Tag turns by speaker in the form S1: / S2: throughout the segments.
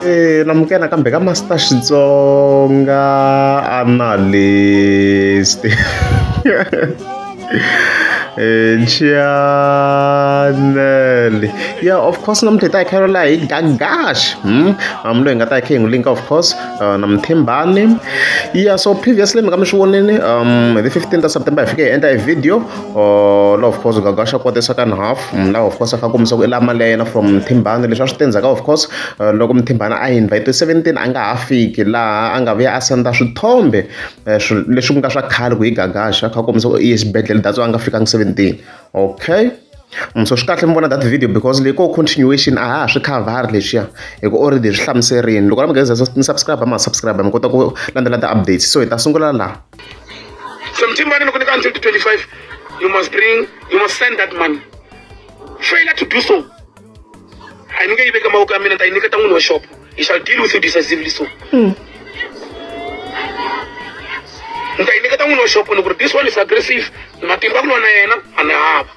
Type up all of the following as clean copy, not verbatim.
S1: Namukela nakambe ka Master Xitsonga Analyst channel. Yeah, of course namuntlha hi ta hi kha la hi Gagash. Loyi hi nga ta hi kha hi n'wi linka of course na Mthimbani. Yeah, so previously mi nga mi swi vonini hi the 15 ta September hi fike hi endla a video la of course Gagash a kote second half la of course a kha kombisa ku i la mali ya yena from Mthimbani leswi a swi te ndzhaku of course loko Mthimbani a invite 17 a nga ha fiki laha a nga vuya a senda swithombe leswi ku nga swa khale ku hi Gagash a kha kombisa ku i ye xibedhlele that's why a nga fikangi 17. Okay, so swi kahle mi vona that video because leyi ko continuation a ha ha swi khavhari leswiya hi ku already swi hlamuserini loko la mi geza mi subscribe ma subscribe mi kota ku landzela ti-updates so hi ta sungula laha.
S2: So Mthimbani loko nyika until 25 you must bring, you must send that money. Failure to do so, a ni nge yi veka mavoko ya mina, ta yi nyiketa n'wini wa shop. He shall deal with you decisively. So ni ta yi nyiketa n'wini wa shop ni ku ri this one is aggressive, matimba ya ku lwa na yena a ni hava.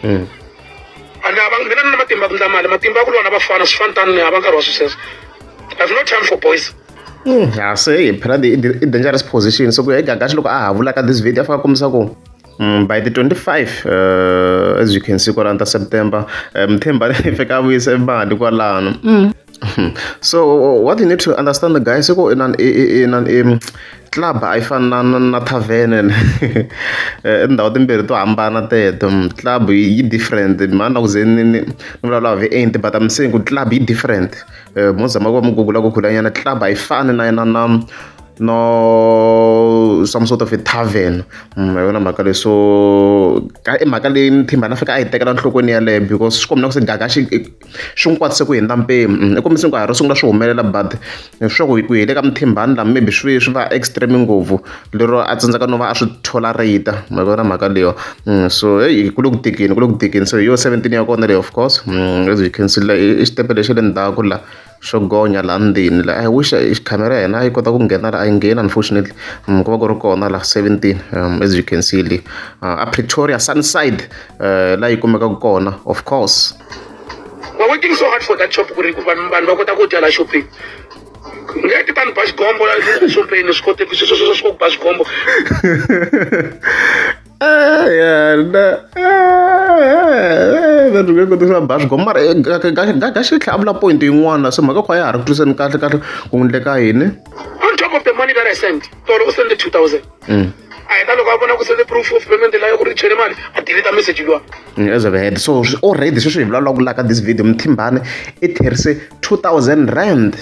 S2: A ni hava mina ni na matimba ya ku ndla mali, matimba ya ku lwa na vafana swi fani tani ni hava nkarhi wa swi sweswo. I have no time for boys.
S1: Ya se phela i dangerous position so ku ya hi Gagash loko a ha vula ka this video a fika kombisa ku by the 25 as you can see kwalano ta September Mthembani i fika a vuyise mali kwalano. So what you need to understand guys i ku inani inani club a yi fani na na na tavern i tindhawu timbirhi to hambana teto. Club yi different mhani na ku ze ni ni ni vulavula hi vuenti but I'm saying ku club yi different. Mo zama ku va mi gugula gugulanyana club a yi fani na na na no some sort of a tavern. Hi yona mhaka leyi so ka i mhaka leyi Mthimbani a fika a yi tekela enhlokweni yaleyo because swi komba na ku se Gagash swi n'wi kwatise ku hundza mpimo. I kombise ku a hi ro sungula swi humelela but swa ku ku hi le ka Mthimbani la maybe swi swi va extreme ngopfu lero a tsandzeka no va a swi tolerate ma vona mhaka leyo. So heyi ku le ku tikeni ku le ku tikeni so hi yo 17 ya kona leyi of course as you can see la i xitepe lexi le ndzhaku la xo gonya laha ndzeni la. I wish khamera ya hina a yi kota ku nghena la a yi ngheni unfortunately ku va ku ri kona la 17 as you can see le a Pretoria Sunnyside la yi kumekaka kona of course.
S2: We're working so hard for that shop ku ri vanhu vanhu va kota ku dya la xopeni. Nge ti tani ba xigombo la xopeni swi koteki sweswo sweswo swo ku ba xigombo.
S1: Vanhu nge koti ku ba xigombo mara Gagash i tlhela a vula point yin'wana se mhaka ya ha ri ku twisiseni kahle kahle ku endleka yini.
S2: On top of the money that I sent, tolo u sende 2000. A heta loko a vona ku sende proof of payment la ku ri chele mali a delete message luwa.
S1: As I've heard so already sweswi hi vulavulaka la ka this video Mthimbani i tlherise 2000 rand.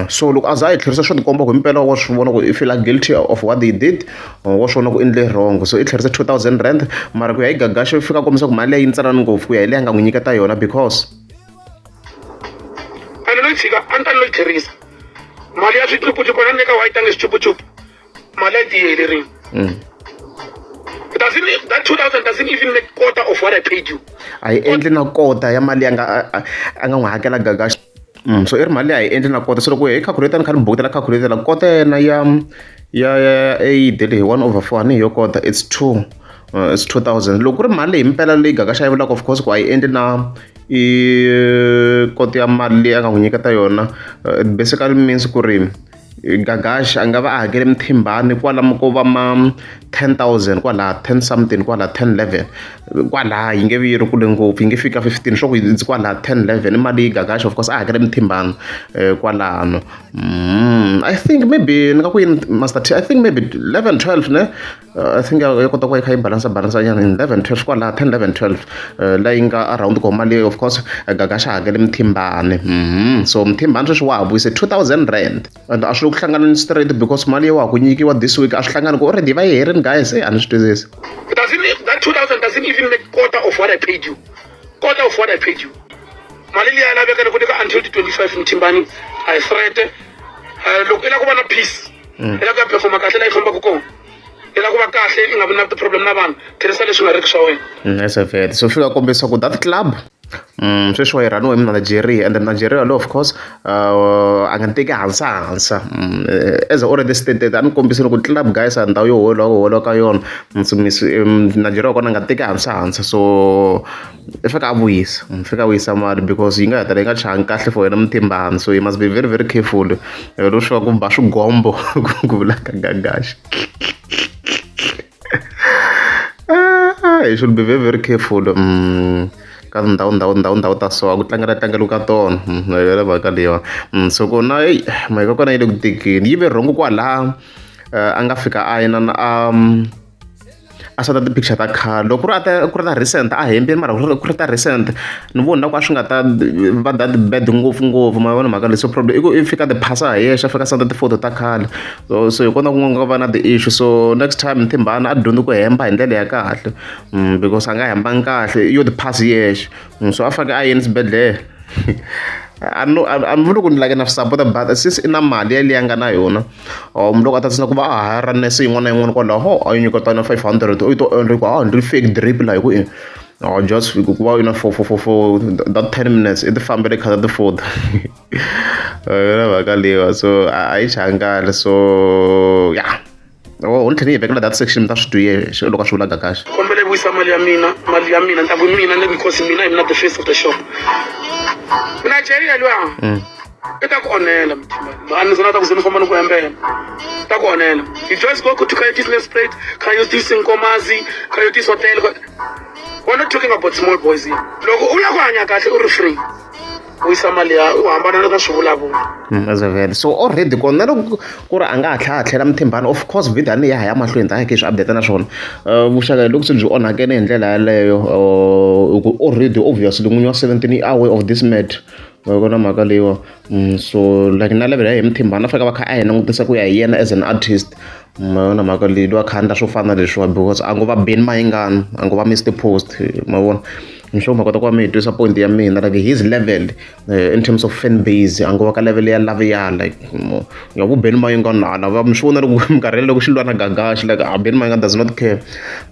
S1: So loko a za a yi tlherisa swo tikomba ku himpela wa swi vona ku i feel guilty of what they did wa swi vona ku endle wrong so i tlherise 2000 rand mara ku ya hi Gagash i fika kombisa ku mali leyi yi ntsanana ngopfu ku ya hi leyi a nga n'wi nyiketa yona because
S2: a ni lo yi tshika a ni ta ni lo yi tlherisa mali ya swicupucupu na nyika wa yi tangi swicupucupu mali a yi tiyelerini. It doesn't, that 2000 doesn't even make quarter of what I paid you.
S1: A yi endli na kota ya mali a nga a nga n'wi hakela Gagash. So i ri mali leyi a yi endli na kota so loko hi calculate ni kha ni bukutela calculator la kota yena ya ya ya eight leyi 1/4 a ni hi yo kota it's 2 it's 2000 loko ku ri mali leyi himpela leyi Gagash a yi vulaka of course ku a yi endli na i kota ya mali leyi a nga n'wi nyiketa yona it basically means ku ri Gagash a nga va a hakele Mthimbani kwalamu ko va ma 10,000 kwalaha 10 something kwalaha 10 11 kwalaha yi nge vi yi ri kule ngopfu yi nge fiki ka 15 swa ku yi kwalaha 10 11 i mali yi Gagash of course a hakele Mthimbani kwalano. I think maybe ni nga ku yini Master T I think maybe 11 12 ne I think ya kota ku va yi kha yi balansa balansa nyana 11 12 kwalaha 10 11 12 la yi nga around ko mali of course Gagash a hakele Mthimbani. So Mthimbani sweswi wa ha vuyise 2000 rand and a swi le ku hlanganeni straight because mali ya wa ha ku nyikiwa this week a swi hlangani ku already va yi herini guys a ni swi twisisi.
S2: It doesn't, that 2000 doesn't even make quarter of what I paid you. Quarter of what I paid you. Mali liya laveka ni ku nyika until the 25 Mthimbani a hi threat. Loko i lava ku va na peace, i lava ku ya performa kahle la yi fambaka kona. I lava ku va kahle i nga vi na ti-problem na vanhu, tlherisa leswi nga riki swa wena.
S1: As I've heard. So fika kombisa ku that club Sweswiwa yi rhaniwa hi Nigeria and Nigeria lowu of course a nga teki hansahansa as already stated a ni kombisile ku club guys a ndhawu yo hola hola ka yona so Nigeria wa kona a nga teki hansahansa so i fika a vuyisa fika a vuyisa mali because yi nga hetelela yi nga changi kahle for yena Mthimbani so you must be very very careful leswi ku ba swigombo ku vula ka Gagashi. You should be very very careful ka tindhawu ndhawu ndhawu ndhawu ta so a ku tlangela tlangeliwi ka tona yona mhaka leyiwa so kona eyi mhaka kona yi le ku tikeni yi ve rhongo kwalaha a nga fika a yinana a a senda ti-picture ta khale loko ku ri a ta ku ri ta recent a hembeni mara ku ri ta recent ni vona ku a swi nga ta va that bad ngopfungopfu ma vona mhaka leyi so problem i ku i fika ti phasa hi yexe a fika a senda ti-photo ta khale so so hi kona ku nga va na ti-issue so next time Mthimbani a dyondzi ku hemba hi ndlela ya kahle because a nga hembangi kahle i yo ti phasa hi yexe so a faneke a yini xibedhlele a no a ni vuli ku ni like na swi support but since i na mali yaliya a nga na yona or loko a ta tsandza ku va a hayara nese yin'wana na yin'wana kwalaho a yi nyiketa na 500 u yi to endla ku a ni ri fake drip laha hi ku i or just ku va yina for that 10 minutes i ti fambele kha ti food yona mhaka leyiwa so a yi changani so yeah oh ni tlhela yi vekela that section mi ta swi twi loko a swi vula Gagashi
S2: kombela vuyisa mali ya mina mali ya mina ni ta ku mina ni because mina hi mina the face of the shop Nigeria luya i ta ku onhela Mthimbani a ni zona ta ku ze ni famba ni ku hembela ta ku onhela you just go to Coyotes Nelspruit Coyotes Nkomazi Coyotes Hotel we're not talking about small boys here loko u lava ku hanya kahle u ri free vuyisa mali ya u hambana na ka swivulavula
S1: As a vele so already kona loko ku ri a nga ha tlhela a tlhela Mthimbani of course video ni ya ha ya mahlweni ta ya khe swi update na swona vuxaka loko se byi onhakene hi ndlela yaleyo ku already obviously n'winyi wa 17 i aware of this matter ma vona mhaka leyiwa so like na level ya hi Mthimbani a faneke va kha a hi langutisa ku ya hi yena as an artist ma vona mhaka leyi loyi a kha a endla swo fana na leswiwa because a ngo va Benny Mayengani a ngo va Mr Post ma vona I'm sure ma kota ku va mi yi twisa point ya mina like his level in terms of fan base a ngo va ka level ya laviya like ya vo Benny Mayengani hala va mi swi vona loko minkarhi loko xi lwa na Gagashi like a Benny Mayengani does not care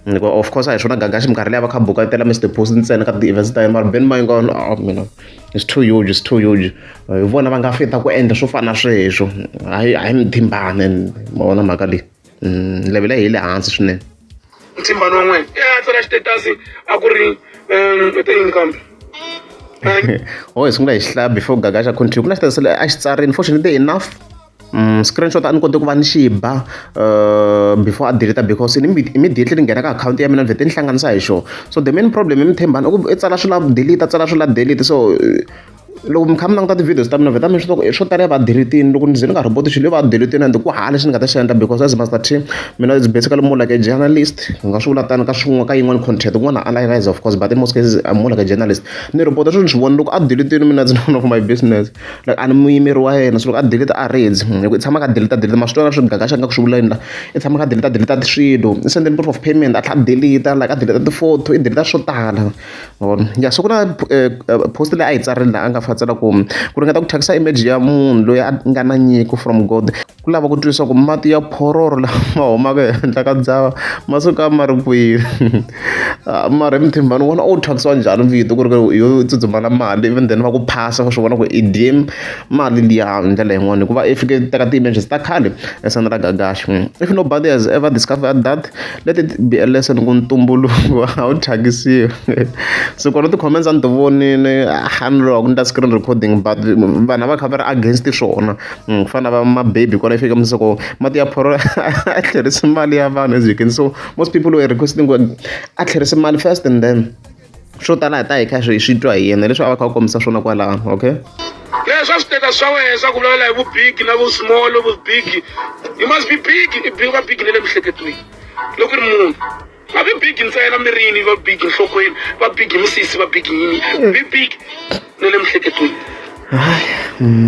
S1: of course a hi swona Gagashi minkarhi leyi va kha bukatela Mr Post ntsena ka ti-events ta yena mara Benny Mayengani a mina it's too huge it's too huge hi vona va nga fita ku endla swo fana na sweswo hayi hayi Mthimbani ma vona mhaka leyi level ya hi le hansi swinene
S2: Mthimbani wa n'wina i ya tsala xitetasi a ku ri i te yini kambe
S1: oh hi sungula hi xihlaya before Gagashi a continue ku na xitetasi a xi tsarini fortunately enough screenshot a ni kote ku va ni xi ba before a delete because immediately ni nghena ka akhawunti ya mina ni vhete ni hlanganisa hi xona so the main problem i Mthembani i ku i tsala swi la delete a tsala swi la delete so loko mi kha mi languta ti-videos ta mina vheta mi swi tiva ku swo tala va delete-ini loko ni ze ni nga report xilo va delete-ini and ku hala lexi ni nga ta xi endla because as Master T mina is basically more like a journalist hi nga swi vula tano ka swin'wana ka yin'wana content kun'wana analyze of course but in most cases I'm more like a journalist ni report swilo ni swi vona loko a delete-ini mina it's none of my business like a ni muyimeri wa yena so loko a delete a redzi hi ku i tshama ka delete delete ma swi twa na swi Gagashi nga ku swi vuleni la i tshama ka delete delete swilo i sendeni proof of payment a tlhela a delete like a delete ti-photo i delete swo tala ma ya so ku na post leyi a yi tsarile laha a nga fa tsala ku ku ringeta ku thyakisa image ya munhu loyi a nga na nyiko from God ku lava ku twisisa ku mati ya phororo lama humaka ehenhla ka dzava ma suka ma ri kwihi mara hi Mthimbani wona u thyakisiwa njhani vito ku ri ku yo tsutsuma na mali even then va ku phasa va swi vona ku i dye mali liya hi ndlela yin'wani hikuva i fike teka ti-images ta khale a sendela Gagashi if nobody has ever discovered that let it be a lesson ku ntumbuluko a wu thyakisiwi so kona ti-comments a ni ti vonini a ni lova ku ni ta screen recording but vanhu a va kha va ri against swona ku fana na va mababy kwala i fika mi ku mati ya phororo a tlherisi mali ya vanhu as you can so most people were requesting ku a tlherisi mali first and then swo tala hi ta hi kha hi swi twa hi yena leswi a va kha va kombisa swona kwalano okay
S2: leswi a swi teka swa wena swa ku vulavula hi vubig na vusmall vubig you must be big i big va big na le miehleketweni loko ri munhu a vi big ntsena mirini va big nhlokweni va big hi misisi va big yini be big na le miehleketweni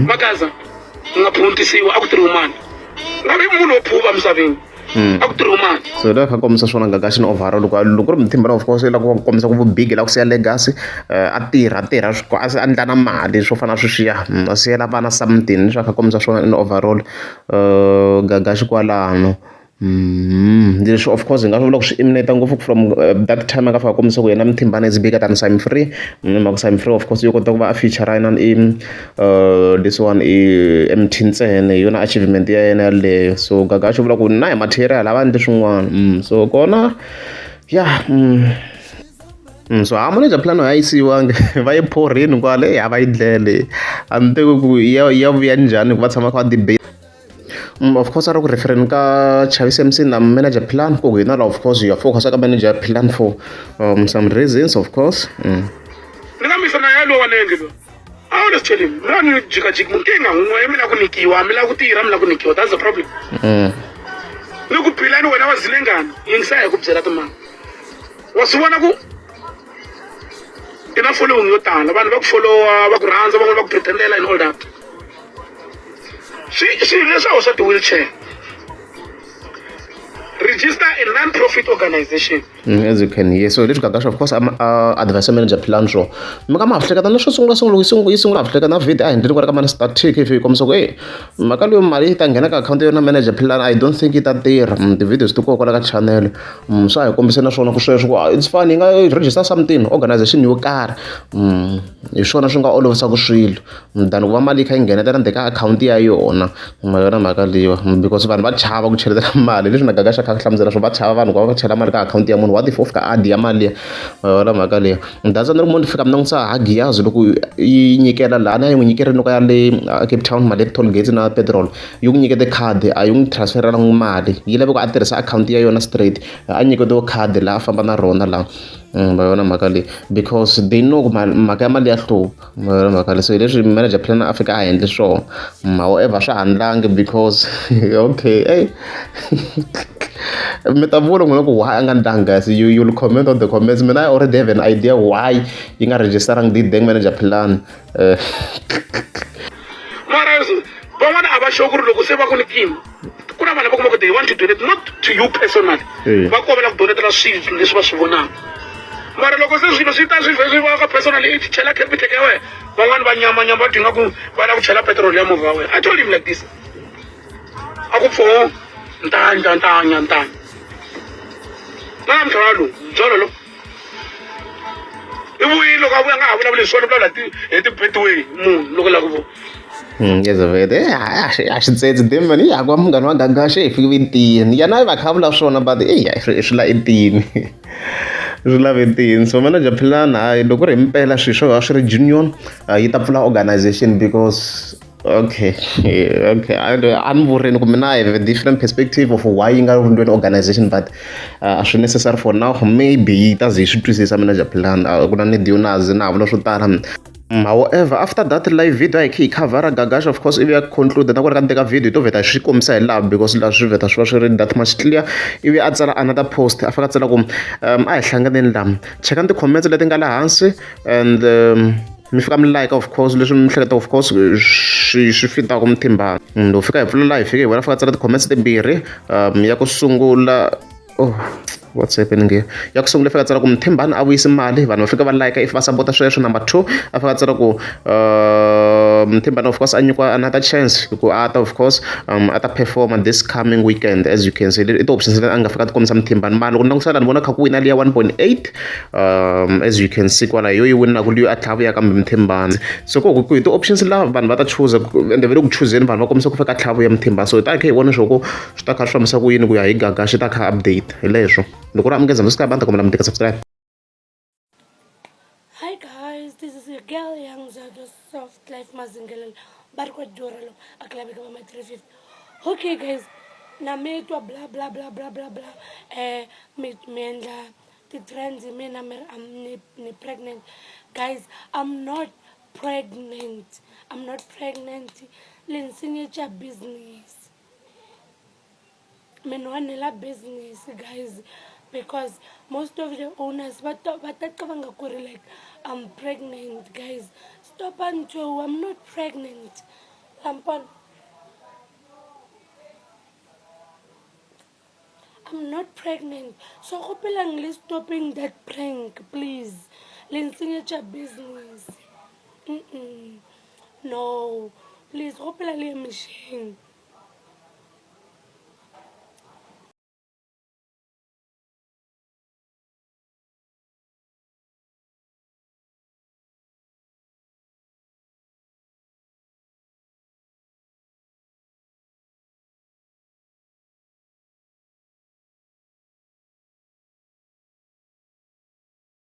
S2: Magaza u nga phuntisiwa a ku tirhiwi mali nga vi munhu wo phuva misaveni a ku tirhiwi mali
S1: so la kha kombisa swona Gagashi overall loko loko ri Mthimbani of course i lava ku kombisa ku vubigi la ku siya legacy a tirha a tirha a endla na mali swo fana na sweswiya a siyela vana something leswi a kha kombisa swona in overall Gagashi kwalano. Leswi of course hi nga swi vula ku swi emanate ngopfu from that time a nga fika a kombisa ku yena Mthimbani is bigger than Simon Free. Mhaka Simon Free of course yi kota ku va a feature na i this one i M_T ntsena hi yona achievement ya yena yaleyo. So Gagash u vula ku na hi material a va endli swin'wana. So kona ya so ha manager plan a yi siyiwangi va yi phorhini kwale a va yi dlele a ni tivi ku ya ya vuya njhani ku va tshama kha va debate. Of course a ri ku refereni ka Chavis M_C na manager plan ku hina la of course hi ya focus ka manager plan for some reasons of course.
S2: Ni nga misa na yalowa wa nenge loyi. I always tell him, mina ni jikajiki nkingha n'we mi lava ku nyikiwa, mi lava ku tirha, mi lava ku nyikiwa. That's the problem. Ni ku philani wena wa zilengana, yingisa hi ku byela timanga. Wa swi vona ku i na following yo tala, vanhu va ku followa, va ku rhandza, van'wana va ku pretendela and all that. Swi swilo leswi a swa ti-wheelchair. Register a non-profit organization.
S1: As you can hear, so leswi Gagash of course I'm advisor manager plan swo mi nga ma hleketa na swo sungula sungula yi sungula ha hleketa na video a hi ndleni kwala ka mani static if yi kombisa ku e mhaka leyo mali yi ta nghena ka akhawunti ya yona manager plan I don't think yi ta tirha. Ti-videos ti kona kwala ka channel swa hi kombisa na swona ku sweswo ku it's fine yi nga register something organization yo karhi hi swona swi nga olovisaka swilo than ku va mali yi kha yi nghenetela ndzeni ka akhawunti ya yona ma yona mhaka leyiwa because vanhu va chava ku cheletela mali leswi na Gagash a kha a hlamusela swo va chava vanhu ku va va chela mali ka akhawunti ya munhu what if o fika a dya mali liya ma yona mhaka leyi that's why ni ri ni fika ni langutisa Hagiyazi loko yi nyikela laha a yi n'wi nyikerile loko ya le Cape Town mali ya ti-toll gates na petrol yi n'wi nyikete khadi a yi n'wi transfer-elangi mali yi lave ku a tirhisa akhawunti ya yona straight a nyiketiwe khadi laha a famba na rona laha ma yona mhaka leyi because they know ku mhaka ya mali ya hlupha ma yona mhaka leyi so hi leswi manager plan a fika a endle swona however swa ha ndlangi because okay ey mi ta vula n'wina ku why a nga ndlangi guys you you'll comment on the comments mina I already have an idea why yi nga registerangi the dang manager plan
S2: Mara van'wana a va sure ku ri loko se va ku ni team ku na vanhu va kuma ku they want to donate not to you personally va kombela ku donatela swilo leswi va swi vonaka mara loko se swilo swi ta swi vhe swi va ka personally i chela capitec ya wena van'wani va nyamanyama va twa ingaku va lava ku chela petrol ya movha wa wena. I told him like this a ku pfo ntanya ntanya ntanya na namuntlha wa lowu byolo lo i vuyile loko a vuya nga ha vulavuli hi swona vulavula hi ti-betway munhu loko la ku vona.
S1: Yes vhele a xi tsetse demon ya ku munghana wa Gagash i fike etiyini yena a va kha a vula swona but eya swi la etiyini swi lava etiyini so manager plan hayi loko ku ri himpela swilo swo va swi ri junior yi ta pfula organization because okay okay a ni vurini ku mina I have a different perspective of why yi nga ri organization but a swi necessary for now maybe yi ta ze yi swi twisisa manager plan ku na need yo na ze na ha vula swo tala. However, after that live video a hi kha hi khavhara Gagash of course ivi ya conclude na ku ri ka teka video hi to vheta hi swi kombisa hi laha because laha swi vheta swi va swi ri that much clear ivi a tsala another post a fika a tsala ku a hi hlanganeni laha chekani ti-comments leti nga laha hansi and mi fika mi like of course leswi mi hleketa of course swi swi fitaka muthimbani. Loko fika hi pfula laha hi fike hi vona fika tsala ti-comments timbirhi ya ku sungula oh what's happening here ya ku sungula fika tsala ku Mthimbani a vuyisi mali vanhu va fika va like if va sapota sweswo number 2 a fika tsala ku Mthimbani of course a nyikiwa another chance ku a ta of course a ta perform this coming weekend as you can see i ti-options leti a nga fika ti kombisa Mthimbani mali loko ni langutisa la ni vona kha ku wina liya 1.8 as you can see kwala yo yi winaka liyo a tlhela vuya kambe Mthimbani so ku ku hi ti-options la vanhu va ta chuza ende ve le ku chuzeni vanhu va kombisa ku fika tlhela vuya Mthimbani so hi ta kha hi vona swo ku swi ta kha swi fambisa ku yini ku ya hi Gagash ta kha update hi leswo loko ri amukeza subscribe a ni ta kombela mi tika subscribe.
S3: Hi guys, this is your girl Young Zado Soft Life Mazingelelo ba ri kwa durha loko a ku laveka va ma 350. Okay guys, na mi twa bla bla bla bla bla bla mi mi endla ti-trends hi mina mi ri I'm ni ni pregnant. Guys, I'm not pregnant. I'm not pregnant. Le ni senyetša business. Mi ni onhela business guys because most of the owners va ta va ta cabanga ku ri like I'm pregnant guys. Stop ntho I'm not pregnant. La mpona? I'm not pregnant. So kgopelang le stopping that prank please. Le nsenyetša business. Mm-mm. No. Please kgopela le emišeng.